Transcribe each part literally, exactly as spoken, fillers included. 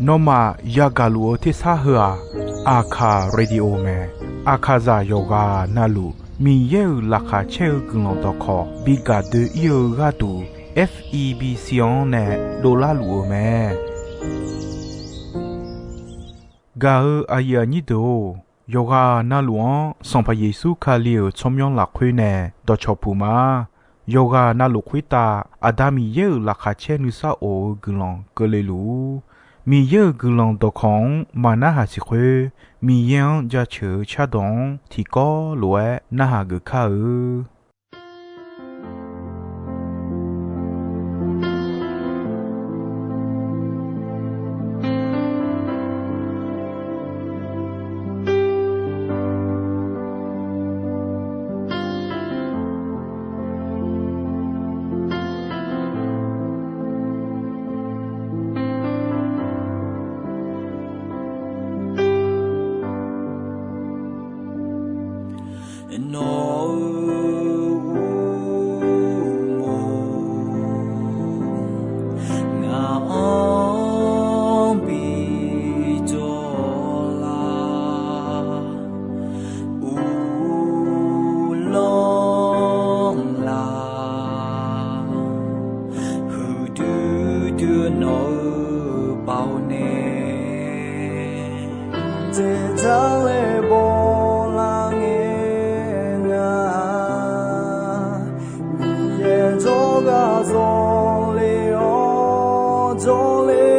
Nawmaf yagaq luf-eu tersar heu-aq, Aqkaq Radio mae. Aqkaqzaq yawqghaq navluf Miqyaer-euq laqkhaq caer-eu guiqlanq dawqkawq bi gaq doe-ir-eu gharduq, F E B C-anr nae dovlar luf-eu mae. Gaq-eu aqyuif aqnyir deuq-or, yawqghaq navluf-anr Sanqpaq Yeqsur Kali-euq tsawrmyanr lafkhoer nae dawqcawq puq ma. Yawqghaq navluf khoertav Aqda Miqyaer-euq laqkhaq caer nuisar of-eu guiqlanq keuvle luf-ur. Miqyaer-euq guiqlanq dawqkawq-anr maqnarhaq siq khoer, Miqyaer-anr jaceuq-eu cardawq-anr tiqkawv lof-aer narhaq geuf kar-eu. Nawq-euq uqmov ngaq-anr bi jawr lar, uvlanr lar, huiqdui dui nawq-eu baoq nae, dzaeqdzaq laer bawlar ngae nga. Miqyaer jawrgar zawle-awr jawrle,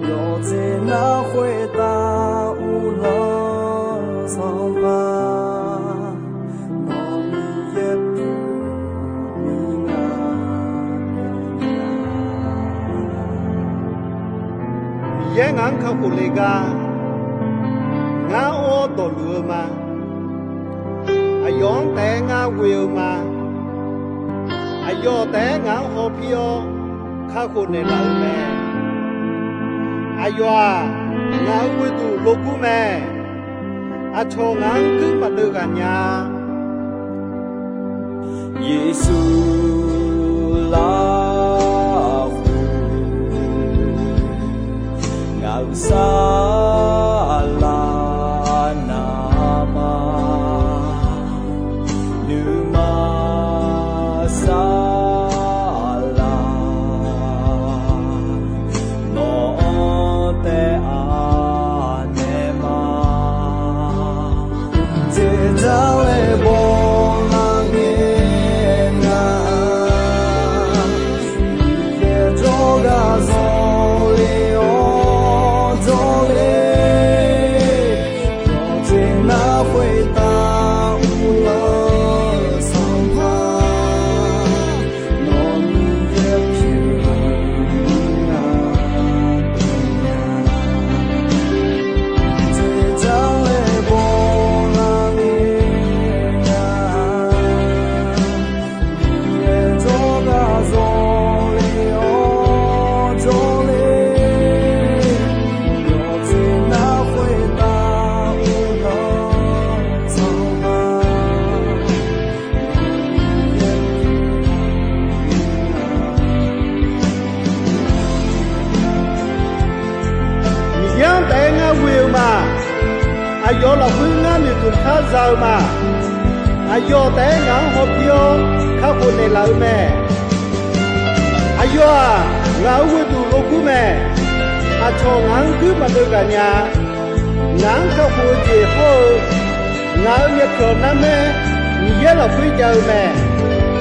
yawqjeq nar khoertav uvlanr-eu Sanqpaq, nawq Miqyaer pyeuf-eu nga. Miqyaer ngaq-anr kakhof le gar, ngar or dawqluf-eu ma. Aqyawf-anr taef-aer ngar ghoe-eu ma. Aqyawf taef-aer ngaq-anr hawpir-awr kakhof naeqlaf-eu mae. Aqyawf-aq, ngaq-euq ghoeduq logur mae. Aqcawq ngaq-anr guir maqdeuv ghaq nya-a. Yeqsur lafkhoer ngaq-euq saflar navmaqma, nuima saflar nawq-anr taef-a naeq ma. Dzaeqdzaq laer bawlar ngae nga, Miqyaer jawrgar zawle-awr jawrle, yawqjeq nar khoertav uvlanr-eu Sanqpaq, nawq Miqyaer pyeuf-eu nga. Dzaeqdzaq laer bawlar ngae nga, Miqyaer jawrgar zawle-awr jawrle, yawqjeq nar khoertav uvlanr-eu Sanqpaq, Miqyaer-anr taef-aer ngar ghoe-eu ma. Aqyawf lafkhoer ngar noeqtmq kar za-eu ma. Aqyawf taef-aer ngaq-anr hawpir-awr kakhof naeqlaf-eu mae. Aqyawf-aq, ngaq-euq ghoeduq logur mae. Aqcawq ngaq-anr guir maqdeuv ghaq nya-a. Ngaq-anr kakhof-eu jeq hawr-eu, ngaq-euq myavpyawq narmaer Miqyaer lafkhoer jav-eu mae.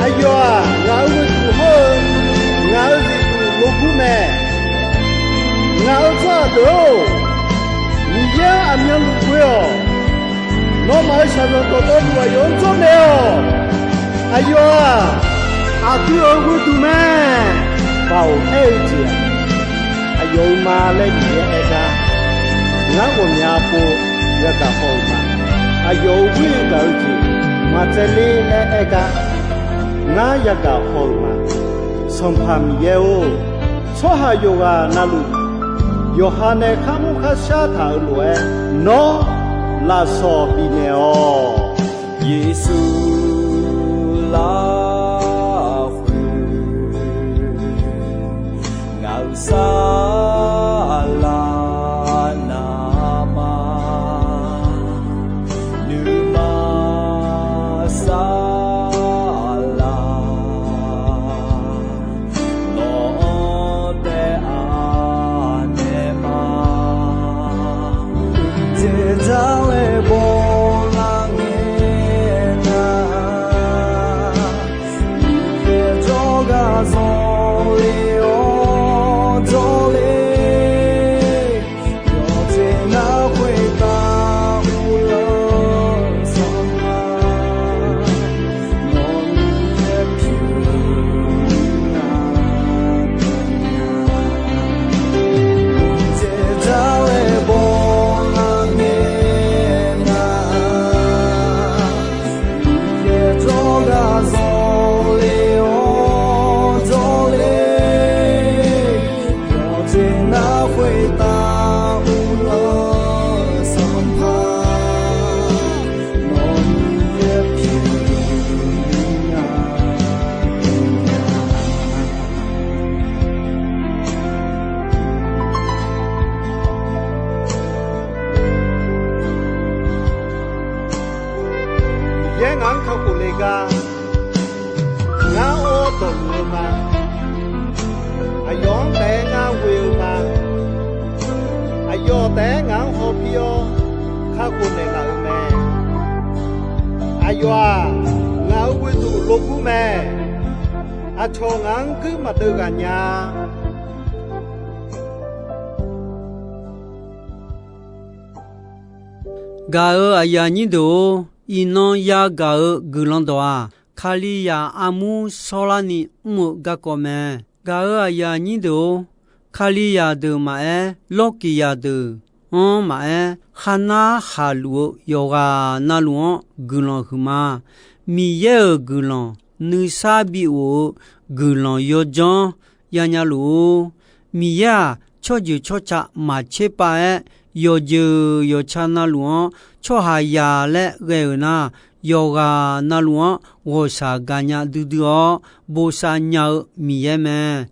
Aqyawf-aq, ngaq-euq ghoeduq hawr-eu, ngaq-euq zifduq logur mae. Ngaq-euq tsawrhaq deuq-or, Miqyaer-anr aqmyanluf ghoe-awq. Nawmaf-euq shaqzanq dawqtawvluf aqyawf-anr jawrnaeq-awq. Aqyawf-aq, aqdui-euq ghoeduq mae. Baoq aer-eu jeq-aq, aqyawf-euq ma laer Miqyaer aer gar, ngar ghawqmya pov yagaq haw-euq ma. Aqyawf-euq ghoer-eu gaq-eu jeq maqtsaevler laer aer gar, ngar yagaq haw-euq ma. Sanqpaq Miqyaer-or, tsawrhaq yawqghaq navluf yawqha nae kharmr kharshar taq-euq lof-aer, nawr lafsawq bifnaeq-awq. Yeqsur lafkhoer Saqlaq navmaqnuima saqlaq, nawq-anr taef-a naeq ma. Dzaeqdar laer bawlar ngae nar, Miqyaer jawrgar zanqler-awr jawrler, yawqjeq nar khoertav uvlanr sanqpaq, nawq-anr yaer pyeuf nya. Dzaeqdar laer bawlar ngae nar, Miqyaer jawrgar zanqler-awr jawrler, yawqjeq nar khoertav uvlanr sanqpaq, nawq-anr yaer pyeuf nya. Miqyaer ngaq-anr kakhof le gar, ngar or-awr dawqluf-eu ma. Aqyawf-anr taef-aer ngar ghoe-eu ma. Aqyawf taef-aer ngaq-anr hawpir-awr kakhof naeqlaf-euq mae. Aqyawf-aq, ngaq-euq ghoeduq logur mae. Aqcawq ngaq-anr guir maqdeuv ghaq nya. Gaq-euq aqyuif aqnyir deuq-or, iqnan yagaq-euq guiqlanq dawq-aq, Kalizaq armur shawrlarni mr-eu garkawv mae. Gaq-euq aqyuif aqnyir deuq-or, Kalizaq deuq maqaer, lawrkiqzaq deuq-anr maqaer, kharnar khaqluf-eu yawqghaq navluf-anr guiqlanq huiqma. Miqyaer-euq guiqlanq, nuisar bi of-eu guiqlanq yawdzanr yanya luf-ur. Miqyaer-aq, tsawrjeuq tsawrca maqtser pav-aer, yawqjeuq yawqca navluf-anr tsawrhaqzaq laer ghae-euq nar, yawqghaq navluf-anr ghawqshaq gaqnya duidui-awr bosav nya-eu Miqyaer mae.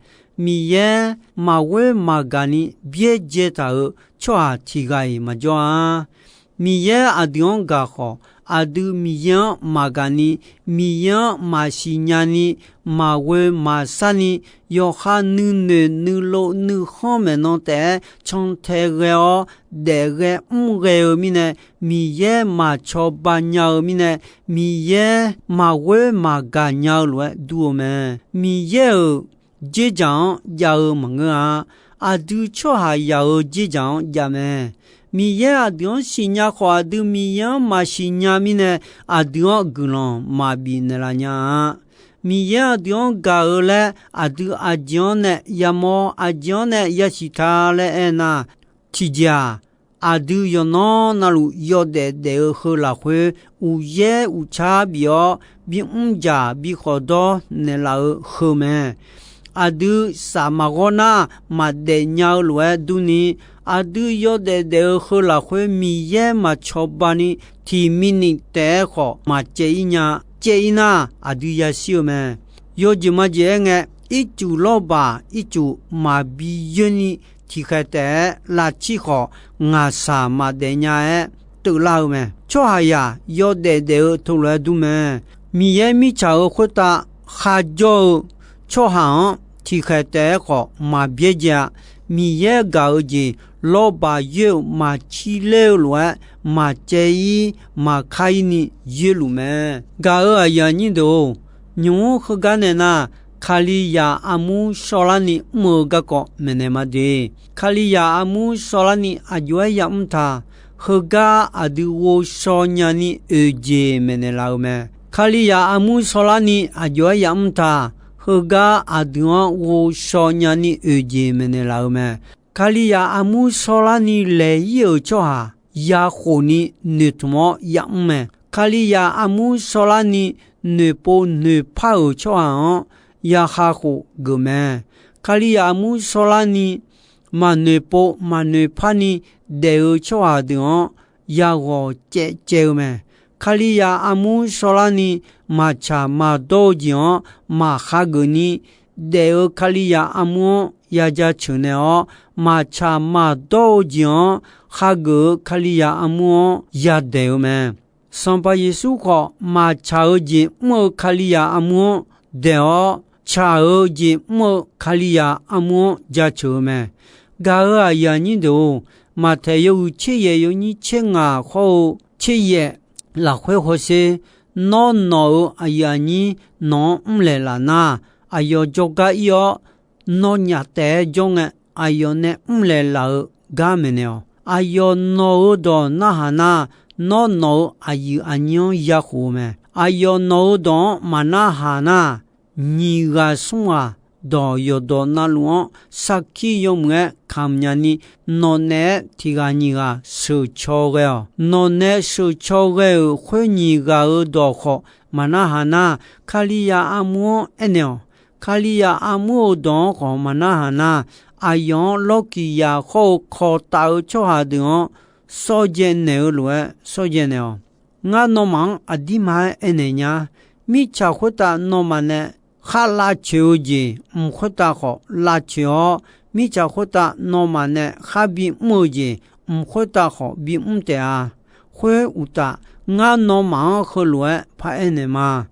Miqyaer maqghoer maqgaq ni byaerdzae taq-euq tsawrhaq tiq ghaq-iq maqjawr-a. Miqyaer aqdui-anr gaq khawf, aqdui Miqyaer-anr maqgaq ni, Miqyaer-anr maqsiq nya ni, maqghoe maqsar ni, yawqha nuinoeq nuilov nuikhanr maeqnan taef-aer cantae ghae-awr daef ghae mr ghae-eu mirnae, Miqyaer maqcawba nya-eu mirnae, Miqyaer maqghoer maqgaq nya-eu lof-aer dur-eu mae. Miqyaer-euq dzerdzaq-anr jav-eu maqngeur-a. Aqdui tsawrhaqzaq-euq dzerdzaq-anr jav mae. Miqyaer aqdui-anr siqnya khawf, aqdui Miqyaer-anr maqsiq nya mirnae, aqdui-anr guiqlanq maqbif naeqlaf nya-a. Miqyaer aqdui-anr gaq-eu laer aqdui aqjeq-anr nae yamawr, aqjeq-anr nae yasiq ta laer aernar, tiqjeq-aq, aqdui yawqnan navluf yawdaef daef-eu heu lafkhoer, uqyaer uqcar bif-awr, bimr dzaq bi khawf dawr naeqlaf-eu heu mae. Aqdui saf maqghawr nar, maqdaef nya-eu lof-aer durni, aqdui yawdaef daef-eu heu lafkhoer Miqyaer maqcawba ni, tiq minit taef-aer khawf maqcaev ir nya. Caev ir nar, aqdui yashir-eu mae. Yawjeq majeq aer ngae, ircuf lawrbaq ircuf maqbi yoer ni, tiqkhaeq taef-aer lavcir khawf, ngaqshaq maqdaef nya-aer teuvlar-eu mae. Tsawrhaqzaq yawdaef daef-eu teulof-aer dur mae. Miqyaer mirtsaq-euq khoertav kharjawr-eu tsawrhaq-anr tiqkhaeq taef-aer khawf maqbyaerdzae-a. Miqyaer gaq-eu jeq lawrbaq yoer-euq maqcir ler-eu lof-aer, maqcaev ir maqkar ir ni yoerluf mae. Gaq-euq aqyuif aqnyir deuq-or, nymq-mr heugar nae nar, Kalizaq armur shawrlarni mr-eu garkawv maeqnaeq ma de. Kalizaq armur shawrlarni aqjox-aer yamr ta. Heugar aqdui ghovshaw nyani oeq jeq maeqnaeq laf-eu mae. Kalizaq armur shawrlarni aqjox-aer yamr ta. Heugar aqdui-anr ghovshaw nyani oeq jeq maeqnaeq laf-eu mae. Kalizaq armur shawrlarni laeq ir-euq tsawrhaq, yakhof ni noeqtmq-awr yamr mae. Kalizaq armur shawrlarni noeqpov noeqpar-euq tsawrhaq-anr, yakha khof geuf mae. Kalizaq armur shawrlarni maqnoeqpov maqnoeqpar ni daef-eu tsawrhaq deuq-anr, yaghawq caev caev-eu mae. Kalizaq armur shawrlarni maqtsaq maqdawr-eu jeq-anr maqkhageuf ni daef-eu Kalizaq armur-anr ya jaceuq naeq-awr, maqtsaq maqdawr-eu jeq-anr hageuf-eu Kalizaq armur-anr yadaeq-eu mae. Sanqpaq Yeqsur khawf, maqtsaq-eu jeq mr-eu Kalizaq armur-anr daeq-awr, tsaq-eu jeq mr-eu Kalizaq armur-anr jaceuq-eu mae. Gaq-euq aqyuif aqnyir deuq-or, Maqtaeq yawhuiq tser yaef yawnyir tser ngaq khawr-eu tser yaef lafkhoer hawsher, nawr nawq-euq aqyuif aqnyir nawq-anr mrlaeq laf nar, aqyawf jawrgar ir-awr, nawnyaf taef-aer jawr ngae, aqyawf nae mrlaeq laf-eu gar maeqnaeq-awq. Aqyawf nawq-euq dawq narhaq nar, nawr nawq-euq aqyuif aqnyir-anr yakhof-eu mae. Aqyawf nawq-euq dawq-anr maqnarhaq nar, nyiq ghaq smr ghaq dawq yawqdawq navluf-anr sarkir yawmuiq-aer kamq nyani, nawq naeq-aer tiq ghaq nyiq ghaq sheuqcaw ghae-awq. Nawq nae sheuqcaw ghae-euq khoer nyiq ghaq-euq dawq khawf maqnarhaq nar, Kalizaq armur-anr aernaeq-awq. Kalizaq armur-euq dawq-anr khawf maqnarhaq nar, aqyawf-anr lawrkiq yaf khawr-eu kawq taf-eu tsawrhaq deuq-anr sawrdzae naeq-eu lof-aer sawrdzae naeq-awq. Ngar nawmaf-anr aqdirma-aer aernaeq nya. Mirtsaq khoertav nawmaf nae khar lavcoeq-eu jeq, mq khoertav khawf lavcoeq-awr, mirtsaq khoertav nawmaf nae khar bimr-eu jeq, mq khoertav khawf bimr taef-a. Khoer uqtaf, ngar nawmaf-anr heulof-aer paraer naeq ma.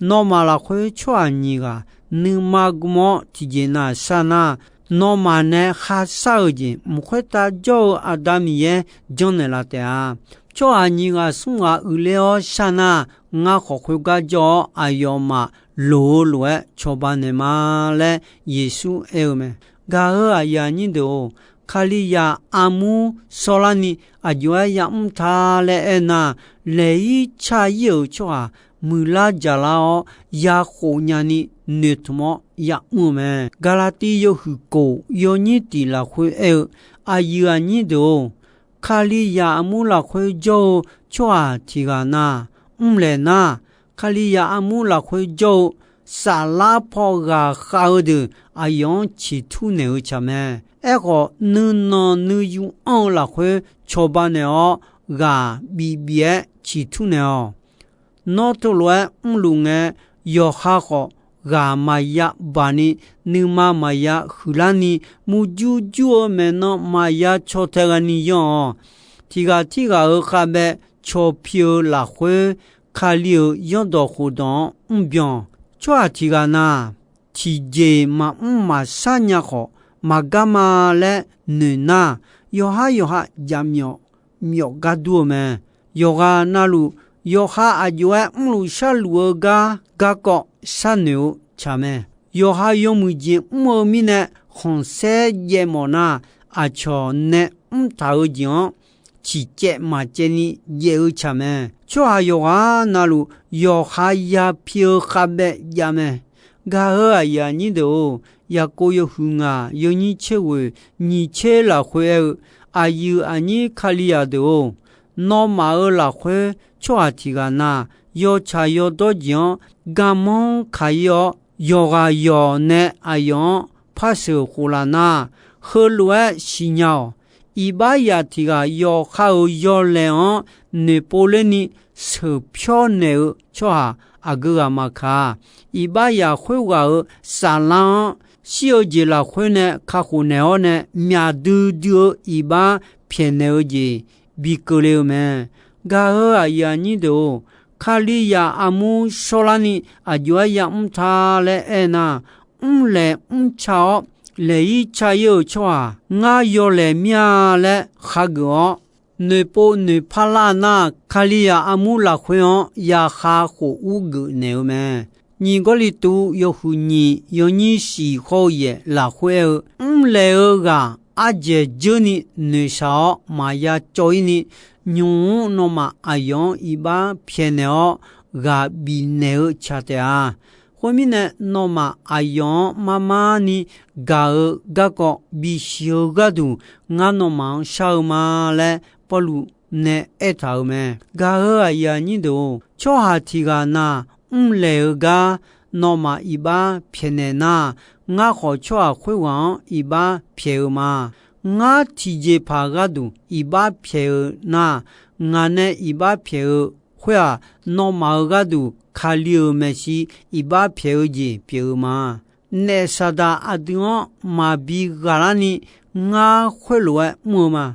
Nawmaf lafkhoer tsawrhaq nyiq ghaq nuima gm-awr tiqjeq nav shar nar, nawmaf nae kharshar-euq jeq, mq khoertav jawr-eu Aqda Miqyaer janrnaeq laf taef-a. Tsawrhaq nyiq ghaq smr ghaq uiqler-awr shar nar, ngar khawf khoergar jawr-awr aqyawfmaf loq-eu lof-aer cawba naeq ma laer Yeqsur aer-eu mae. Gaq-euq aqyuif aqnyir deuq-or, Kalizaq armur shawrlarni aqjox-aer yamr ta laer aernar, laeq-ir car-ir-euq tsawrhaq muiqlar jaqlar-awr, yakhof nyani noeqtmq-awr yamr-eu mae. Gaqlaqtiv yawhuiq kof yawnyir tiq lafkhoer aer-eu, aqyuif aqnyir deuq-or, Kalizaq armur lafkhoer jawr-eu tsawrhaq tiq ghaq na, mrlaeq nar, Kalizaq armur lafkhoer jawr-eu saflar paw ghaqkhav-eu deuq aqyawf-anr ciqtur naeq-eu tsaq mae. Aerkhawf, nuinanq nuiyu anr-eu lafkhoer cawba naeq-awr, ghaq bif bif-aer ciqtur naeq-awq. Nawr teulof-aer mrluf ngae, yawqha khawf ghaq maqya baq ni, nuima maqya huiqlar ni, murjur jur-eu maeqnan maqya caw tae ghaeni yanr-awq. Tiq ghaq tirghaq-euq khavbaev caw pi-eu lafkhoer, Kali-euq zanrdawq khofdawq-anr mrbyan. Tsawrhaq tiq ghaq na, tiqjeq maqmr maqshar nya khawf, maqgar ma laer noeq nar, yawqhar yawqha jaqmyawf myawf gar dur-eu mae. Yawqghaq navluf, yawqha aqjox-aer mrluf sharluf-eu gar garkawv sharnoeq-eu tsaq mae. Yawqha yawmuiq jeq mr-eu mirnae, khanqsaer jaev mawf nar, aqcawq nae mrtaq-eu jeq-anr ciqcaev maqcaev ni jaev-eu tsaq mae. Tsawrhaq yawqghaq navluf, yawqha ya pi-eu khavbaev jav mae. Gaq-euq aqyuif aqnyir deuq-or, Yaqkov yawhuiq ngaq yawnyir tser ghoeq nyiq tser lafkhoer aer-eu, aqyuif aqnyir Kalizaq deuq-or, nawmaf-euq lafkhoer tsawrhaq tiq ghaq na, yawtsaq yawdawr jeq-anr garmanr kaq-ir-awr, yawqghaq yawq nae aqyawf-anr par sheuq khof laf nar, heulof-aer siqnya-awq. Iqbaxzaq tiq ghaq yawqha-euq yawlaeq-anr noeqpov lerni sheuq pyawr naeq-eu tsawrhaq aqgeu ghaq maqkaq-a. Iqbaxzaq khoerghaq-euq saflar-anr shir-eu jeq lafkhoer nae kakhof naeq-awr nae, myaq duidui-eu iqbax pyaeqnaeq-eu jeq bi keuvle-eu mae. Gaq-euq aqyuif aqnyir deuq-or, Kalizaq armur shawrlarni aqjox-aer yamr ta laer aernar, mrlaeq mrca-awr laeq-ir ca-ir-euq tsawrhaq ngar yawlaeq mir-a laer khageuf-awr, noeqpov noeqpar lar nar, Kalizaq armur lafkhoer-anr yaqkhav khof ur geufnaeq-eu mae. Nyiq Gawrliqtu yawhuiq nyiq yawnyir shiq hawr-eu yaeq lafkhoer aer-eu, mrlaeq-eu ghaq ardzaeq dzeur ni noeqshaq-awr maqya cawv-ir ni, nymq-mr nawmaf aqyawf-anr iqbax pyaeqnaeq-awr ghaq bifnaeq-eu tsaq taef-a. Khoermirnae, nawmaf aqyawf-anr marmar ni gaq-eu garkawv bisiq-eu gharduq, ngar nawmaf-anr shar-eu ma laer Pawrluv nae aertaq-euq mae. Gaq-euq aqyuif aqnyir deuq-or, tsawrhaq tiq ghaq na mrlaeq-eu gar nawmaf iqbax pyaeqnaeq nar, ngar khawf tsawrhaq khoerghaq-anr iqbax pyaeq-eu ma. Ngar tiqjeqpaq gharduq iqbax pyaeq-eu nar, ngaq nae iqbax pyaeq-eu khoer-aq, nawmaf-euq gharduq Kali-euq maeqshi iqbax pyaeq-eu jeq pyeuf-eu ma. naef Saqdaq aqdui-anr maqbi ghaqlarni ngar khoerlof-aer mr-eu ma.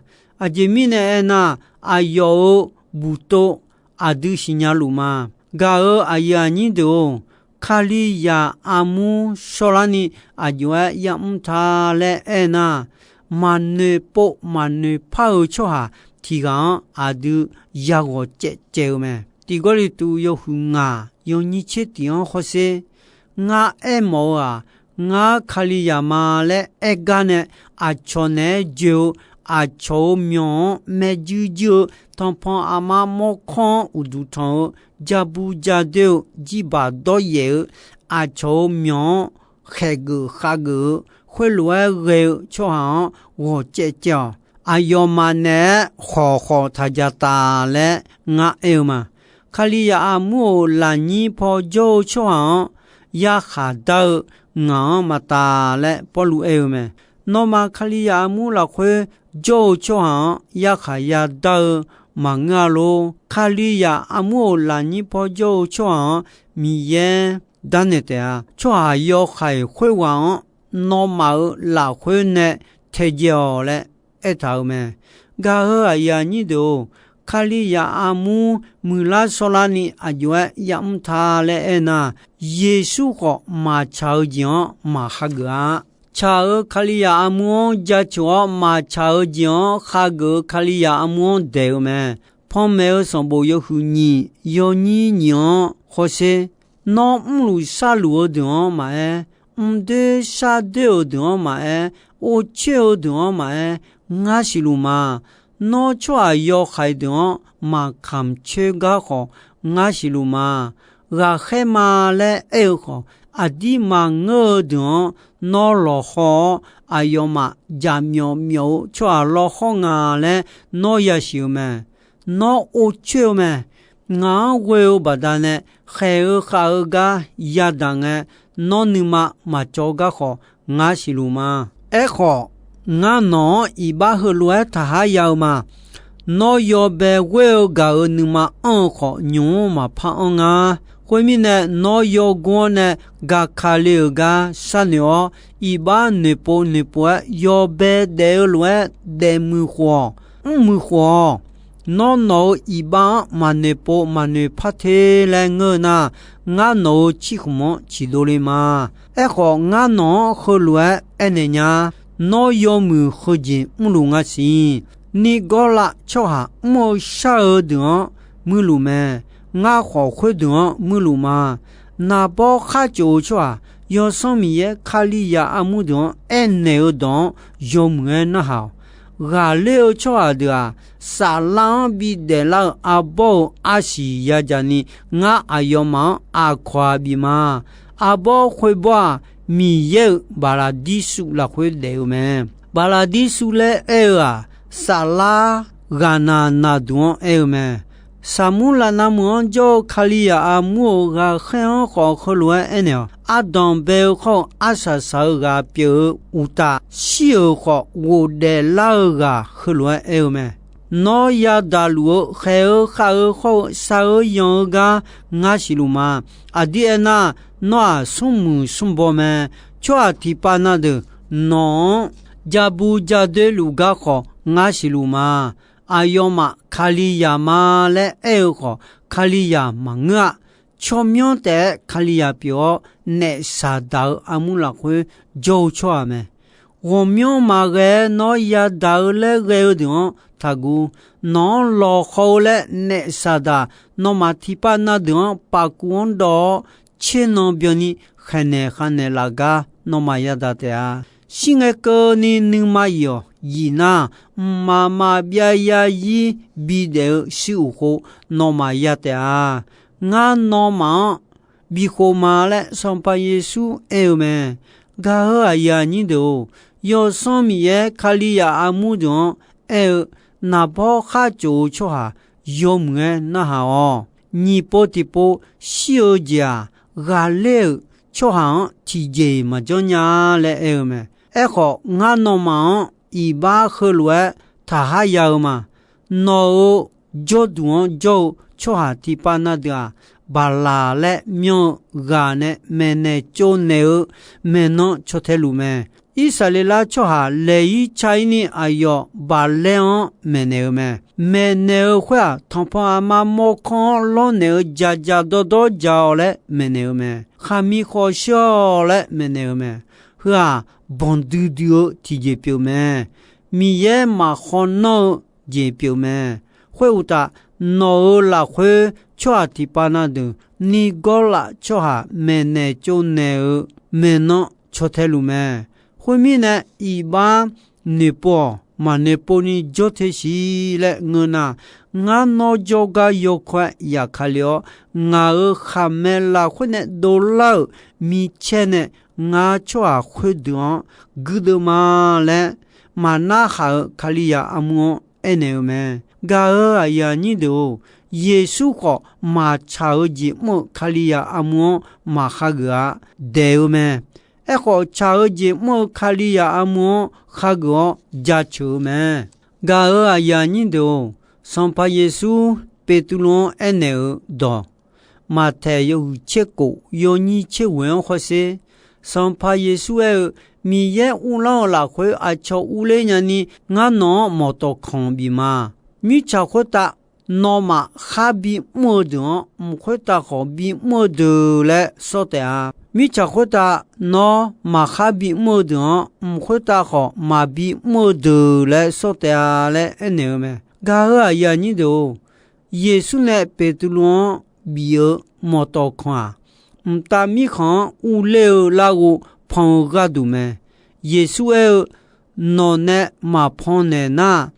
Aqjeq mirnae aernar, aqyawf-euq buqtov aqdui siqnya luf ma. Gaq-euq aqyuif aqnyir deuq-or, Kalizaq armur shawrlarni aqjox-aer yamr ta laer aernar, maqnoeqpov maqnoeqpar-eu tsawrhaq tiq ghaq-anr aqdui yaghawq caev caev-eu mae. Tiq Gawrliqtu yawhuiq ngaq yawnyir tser tiq-anr hawsher, ngar aermawf-eu-aq, ngar Kalizaq ma laer aer gar nae, aqcawq naeq-aer joe-eu, aqcawq-euq myawq-anr maerjuir juir-eu, tanqpanq aqma mawrkawr-anr uqduq tanq-eu, jabu jadoer-eu, jirbaq dawryaef-eu, aqcawq-euq myawq-anr khaeqgeuf khavgeuf-eu, khoerlof-aer ghae-eu tsawrhaq-anr ghawq caev caev-awq. Aqyawfmaf naeq-aer khawq khawq taq ja taf laer ngar aer-eu ma. Kalizaq armur-euq lafnyir paw jawr-eu tsawrhaq-anr yarkhaq dar-eu ngaq-anr maqtaf laer Pawrluv aer-eu mae. Nawmaf Kalizaq armur lafkhoer jawr-eu tsawrhaq-anr yarkhaq ya dar-eu maqngeur-a lor. Kalizaq armur-euq lafnyir paw jawr-eu tsawrhaq-anr Miqyaer darnaeq taef-a. Tsawrhaq yawhaiq khoerghaq-anr nawmaf-euq lafkhoer nae taedzae-awq laer aertaq-euq mae. Gaq-eu aqyuif aqnyir deuq-or, Kalizaq armur muiqlar shawrlarni aqjox-aer yamr ta laer aernar, Yeqsur khawf maqtsaq-eu jeq-anr maqhageuf-a. Tsaq-euq Kalizaq armur-anr jaceuq-awr maqtsaq-eu jeq-anr hageuf-eu Kalizaq armur-anr daeq-eu mae. Panmaeq-eu sanqbof yawhuiq nyiq yawnyir nyiq-anr hawsher, nawr mrluf sharluf-eu deuq-anr maqaer, mqdoer shardoer-euq deuq-anr maqaer, ovcoer-eu deuq-anr maqaer, ngar siqluf ma. Nawr tsawrhaq yawhaiq deuq-anr maqkamq coer gar khawf, ngar siqluf ma. Ghaqkhaer ma laer aer-eu khawf, aqdir maqngeur-eu deuq-anr nawr lawqhaw-awr, aqyawfmaf jaqmyawf myawf-eu tsawrhaq lawrhawr nga laer nawr yasiq-eu mae. Nawr ovcoer-eu mae. Ngaq-anr ghoe-eu baqdanae khaeq-eu khav-eu gar yadaq ngae, nawr nuima maqcawv gar khawf, ngar siqluf ma. Aerkhawf, ngar nawq-anr iqbax heulof-aer taqhar ya-eu ma. Nawr yawbae ghoer-eu gaq-euq nuima anr-eu khawf, nymq-mr maqpar anr nga. Khoermirnae, nawr yawgor-awr nae gaka le-euq gar sharnoeq-awr, iqbax noeqpov noeqpov-aer yawbae daef-eu lof-aer daefmuiq khof-awq, mrmuiq khof-awq. Nawr nawq-euq iqbax-anr maqnoeqpov maqnoeqpar te laer ngeur-eu nar, ngar nawq-euq cirkhmq-anr ciqdov le ma. Aerkhawf, ngar nawq-anr heulof-aer aernaeq nya. Nawr yawmuiq heujeq mrluf nga siq. Nirgawrlav tsawrhaq mr-eu shar-eu deuq-anr muirluf mae. Ngar khawf khoerdeuq-anr muirluf ma. Naqbawr khar cof-eu tsawrhaq, Yawsanr Miqyaer Kalizaq armur deuq-anr aernaeq-eu dawq-anr yawmuiq-aer narhaq-awq. Ghaqler-eu tsawrhaq deuq-aq, saflar-anr bidaef lar-eu arbawr-eu arsiq yadzaq ni, ngar aqyawfmaf-anr aqkawq-aq bif ma. Arbawr khoerbawr-aq, Miqyaer-euq baqlaqdirsuv lafkhoer daef-eu mae. Baqlaqdirsuv laer aer-eu-aq, saflar ghaqnaq naqduq-anr aer-eu mae. Saqmurlaqnavmeuq-anr jawr-eu Kalizaq armur-euq ghaqkhaer-anr khawf heulof-aer aernaeq-awq. Ardanq bae-eu khawr-eu arsaq saq-eu ghaq pyeuf-eu uqtaf, shir-euq khawf ghofdaef lar-eu ghaq heulof-aer aer-eu mae. Nawr yadaq luf-eu khaeq-eu khav-eu khawr-eu shaq-eu yanq-eu gar ngar siqluf ma. Aqdir aernar, nawr-aq smrmuiq smrbaw mae. Tsawrhaq tiqpav na deuq nawq-anr jabu jadoer luf gar khawf ngar siqluf ma. Aqyawfmaf Kalizaq ma laer aer-eu khawf, Kalizaq maqngeur-a. Tsawrmyanr taef-aer Kalizaq pyeuf-awr, naef Saqdaq-euq armur lafkhoer jawr-eu tsawrhaq mae. Ghawqmyanr maqghae-aer nawr yadaq-eu laer ghae-eu deuq-anr taqguv. Nawq-anr lawqhaw-eu laer naef Saqdaq nawmaf tiqpav na deuq-anr pafkuv-anr dawv-awr, tser nan byanni khaeqnaeq khavnaeq laf gar nawmaf yadaq taef-a. Shir ngae keuvni nuima yif-awq. Yif nar, mqmaq maqbyav zarzir bidaef-eu shuir uq khov nawmaf ya taef-a. Ngar nawmaf-anr bikhof ma laer Sanqpaq Yeqsur aer-eu mae. Gaq-eu aqyuif aqnyir deuq-or, Yawsanr Miqyaer Kalizaq armur deuq-anr aer-eu, naqbawr khar cof-eu tsawrhaq yawmuiq-aer narhaq-awq. Nyiq pov tiqpov shir-eu jeq-aq, ghaqler-euq tsawrhaq-anr tiqjeq-iq maqjanr nya laer aer-eu mae. Aerkhawf, ngar nawmaf-anr iqbax heulof-aer taqhar ya-eu ma. Nawq-euq jawrduq-anr jawr-eu tsawrhaq tiqpav na deuq-aq, Baqlaq laer myanr-eu ghaq nae maeqnaeq tsovnaeq-eu maeqnan caw tae luf mae. Irsaqleqlav tsawrhaq laeq-ir ca-ir ni aqyawf Baqlaer-anr maeqnaeq-eu mae. Maeqnaeq-eu khoer-aq, tanqpanq aqma mawrkawr-anr lawrnaeq-eu dzaqdzaq dawrdawr dzaq-awq laer maeqnaeq-eu mae. Khaqmi khawf shir-awq laer maeqnaeq-eu mae. Heu-aq, banqdui dui-eu tiqjeq pyeuf mae. Miqyaer maqkhawf nanr-eu jeq pyeuf mae. Khoeruqtaf, nawq-euq lafkhoer tsawrhaq tiqpav na deuq, Nirgawrlaf tsawrhaq maeqnaeq tsovnaeq-eu maeqnan caw tae luf mae. Khoermirnae, iqbax noeqpov-awq. Maqnoeqpov ni jawr te siq laer ngeur nar, ngar nawr jawrgar yawkawr-aer yaqkale-awr, ngaq-euq khaqmae lafkhoer nae dovlar-euq micaer nae ngar tsawrhaq khoerdeuq-anr guirdeuv ma laer, maqnar haq-euq Kalizaq armur-anr aernaeq-eu mae. Gaq-euq aqyuif aqnyir deuq-or, Yeqsur khawf maqtsaq-eu jeq mr-eu Kalizaq armur-anr maqhageuf-a, daeq-eu mae. Aerkhawf, tsaq-eu jeq mr-eu Kalizaq armur-anr hageuf-awr jaceuq-eu mae. Gaq-euq aqyuif aqnyir deuq-or, Sanqpaq Yeqsur Beqtuvluv-anr aernaeq-eu dawq, Maqtaeq yawhuiq tser kof yawnyir tser ghoeq-anr hawsher. Sanqpaq Yeqsur aer-eu, Miqyaer uvlanr-eu lafkhoer aqcawq urler nyani, ngar nawq-anr mawqtawf kanq bif ma. Mirtsaq khoertav nawmaf khar bimr-eu deuq-anr, mq khoertav khawf bimr-eu deuq laer sawr taef-a. Mirtsaq khoertav nawr maqkhar bimr-eu deuq-anr, mq khoertav khawf maqbimr-eu deuq laer sawr taef-a laer aernaeq-eu mae. Gaq-euq aqyuif aqnyir deuq-or, Yeqsur nae Beqtuvluv-anr bif-eu mawqtawf kanq-aq, mqtav mirkhanq-anr urler-eu larghov pan-eu gharduq mae. Yeqsur aer-eu, Nawq nae maqpan naeq nar,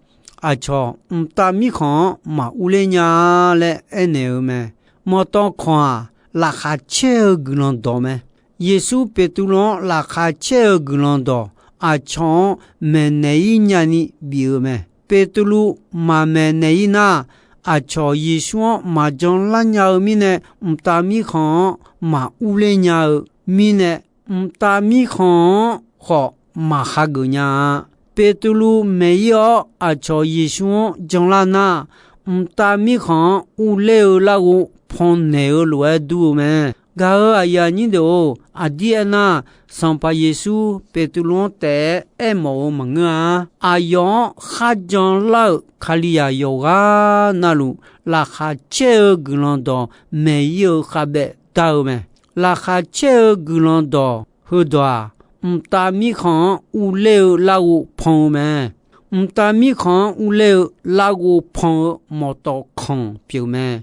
aqcawq mqtav mirkhanq-anr maqurler nya-a laer aernaeq-eu mae. Mawqtawf kanq-aq, laqkhaq caer-eu guiqlanq dawq mae. Yeqsur Beqtuvluv-anr laqkhaq caer-eu guiqlanq dawq aqcawq-anr maeqnaeq-ir nyani bif-eu mae. Beqtuvluv maqmaeqnaeq-ir nar, aqcawq Yeqsur-anr maqjan lar nya-eu mirnae, mqtav mirkhanq-anr maqurler nya-eu mirnae, mqtav mirkhanq-anr khawf maqhageuf nya-a. Beqtuvluv maeq-ir-awr aqcawq Yeqsur-anr janlar nar, mqtav mirkhanq-anr urler-eu larghov pannaeq-eu lof-aer dur-eu mae. Gaq-euq aqyuif aqnyir deuq-or, aqdir aernar, Sanqpaq Yeqsur Beqtuvluv-anr taef-aer aermawf-eu maqngeur-a. Aqyawf-anr kharjan lar-euq Kalizaq yawqghaq navluf, laqkhaq caer-eu guiqlanq dawq maeq-ir-eu khavbaev dar-eu mae. Laqkhaq caer-eu guiqlanq dawq heudawq-aq, mqtav mirkhanq-anr urler-eu larghov pan-eu mae. Mqtav mirkhanq-anr urler-eu larghov pan-eu mawqtawf kanq pyeuf mae.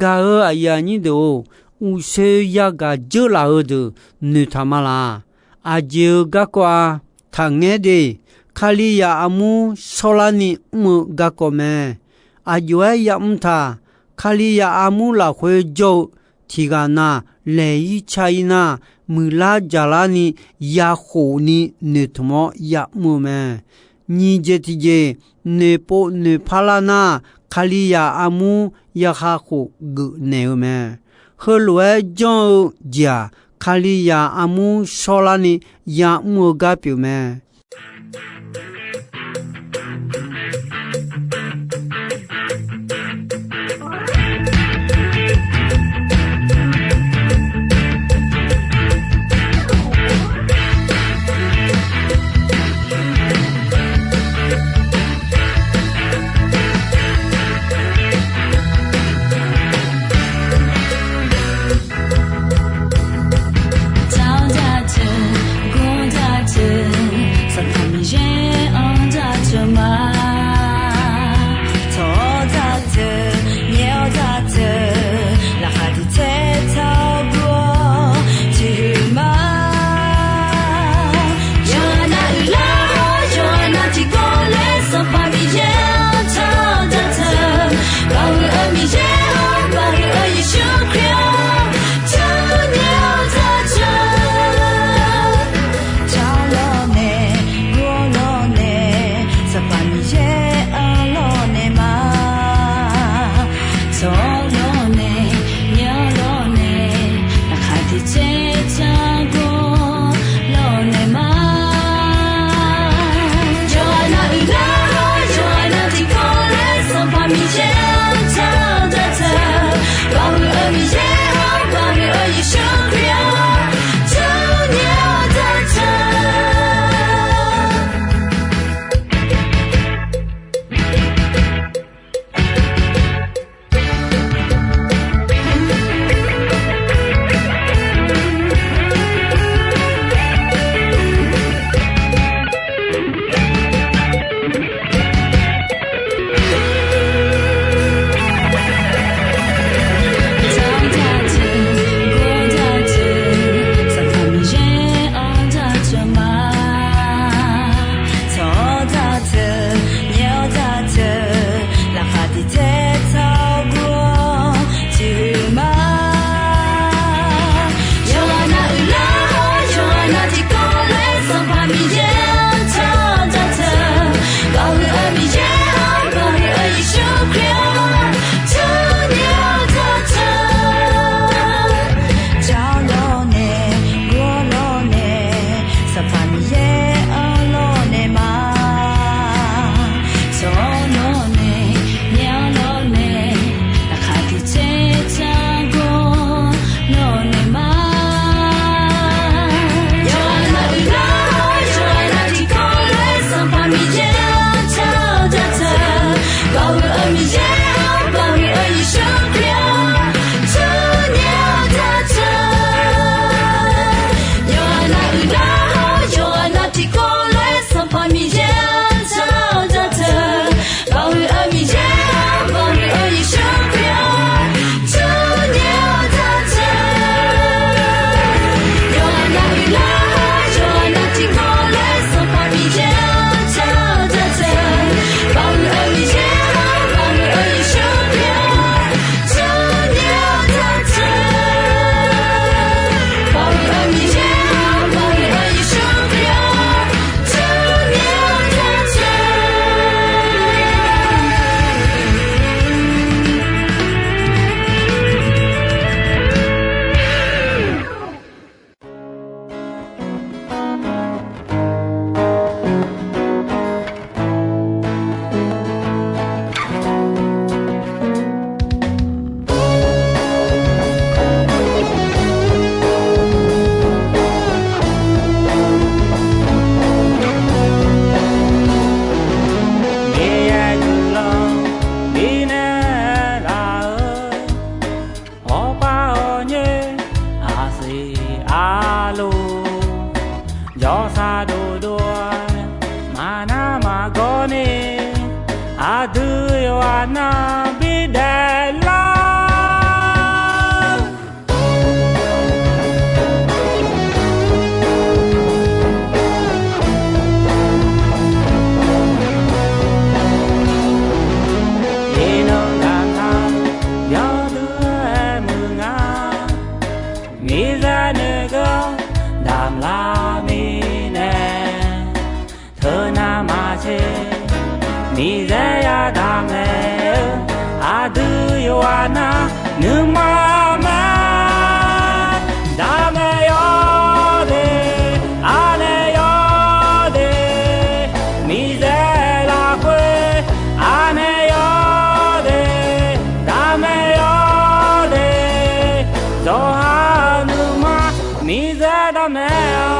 Gaq-euq aqyuif aqnyir deuq-or, uqshoe yagaq dzeurlaf-eu deuq noeqtaq ma laq. Aqjeq-eu garkawv-a, taqngaer de. Kalizaq armur shawrlarni mr-eu garkawv mae. Aqjox-aer yamr taq. Kalizaq armur lafkhoer jawr-eu tiqghaq na laeq-ir ca-ir nar, muiqlar jaqlarni yakhof ni noeqtmq-awr yamr-eu mae. Nyiq jeq tiqjeq noeqpov noeqpar lar nar, Kalizaq armur yahakhof geufnaeq-eu mae. Heulof-aer janr-eu jeq-aq, Kalizaq armur shawrlarni yamr-eu gar pyeuf mae. 早点吃，早点吃，早点吃。naeq ma. Tsawrhaq nawr nae, naeq-anr nawr nae, laqkhaq tiq tser tsar gawr nawr naeq ma. Yawqha nav uiqlar-awr, yawqha nav tiqkawv lof-aer Sanqpaq Miqyaer-anr car-awr jaceuq. Baoq-eu Miqyaer-anr, Baoq-eu Yeqsur Kali-anr, turnyaer-awr jaceuq. Yawqha nav uiqlar-awr, yawqha nav tiqkawv lof-aer Sanqpaq Miqyaer-anr car-awr jaceuq. Baoq-eu Miqyaer-anr, Baoq-eu Yeqsur Kali-anr, turnyaer-awr jaceuq. Yawqha nav uiqlar-awr, yawqha nav tiqkawv lof-aer Sanqpaq Miqyaer-anr car-awr jaceuq. Baoq-eu Miqyaer-anr, Baoq-eu Yeqsur Kali-anr, turnyaer-awr jaceuq. Baoq-eu Miqyaer-anr, Baoq-eu Yeqsur Kali-anr, turnyaer-awr jaceuq. Miqyaer guiqlanq bifnaeq laf-eu, hawpar hawnyir aqsiq arluf, jawrsar dovdov-aer maqnar maqgawr ni, aqdui yawqghaq nar bidaef lar. Iqnan damq taq yawdui-aer muiq nga, miqzaq noeqgeur damq lar mirnae, teunav maqtser miqzaq yadamq naeq-eu, aqdui yawqghaq nar nuima mae. Damq naeq yawde, anaeq yawde, miqzaq lafkhoer anaeq yawde, damq naeq yawde, zawqha-eu nuima miqzaq damq naeq-awq.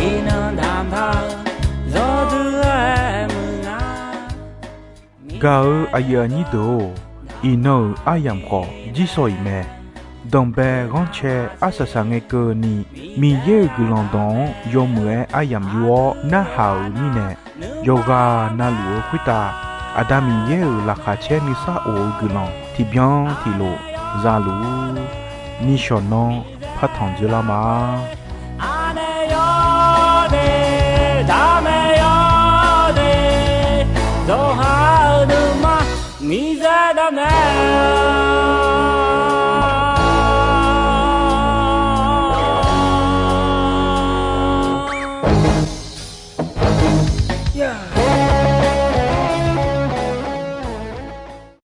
Iqnan damq taq yawdui-aer muiq nga. Gaq-eu aqyuif aqnyir deuq-or, iqnan-euq aryamq khawf jirsawq iq mae. Danqbae ghanrcae arsaq saq ngae keuvni, Miqyaer-euq guiqlanq dawq-anr yawmuiq-aer aryamq yur-awr narhaq-euq mirnae, yawqghaq navluf-eu khoertav Aqda Miqyaer-euq laqkhaq caer nuisar of-eu guiqlanq tiqbyan tiqlof za luf-ur. Nishawq nanr partanq dzoerlar ma.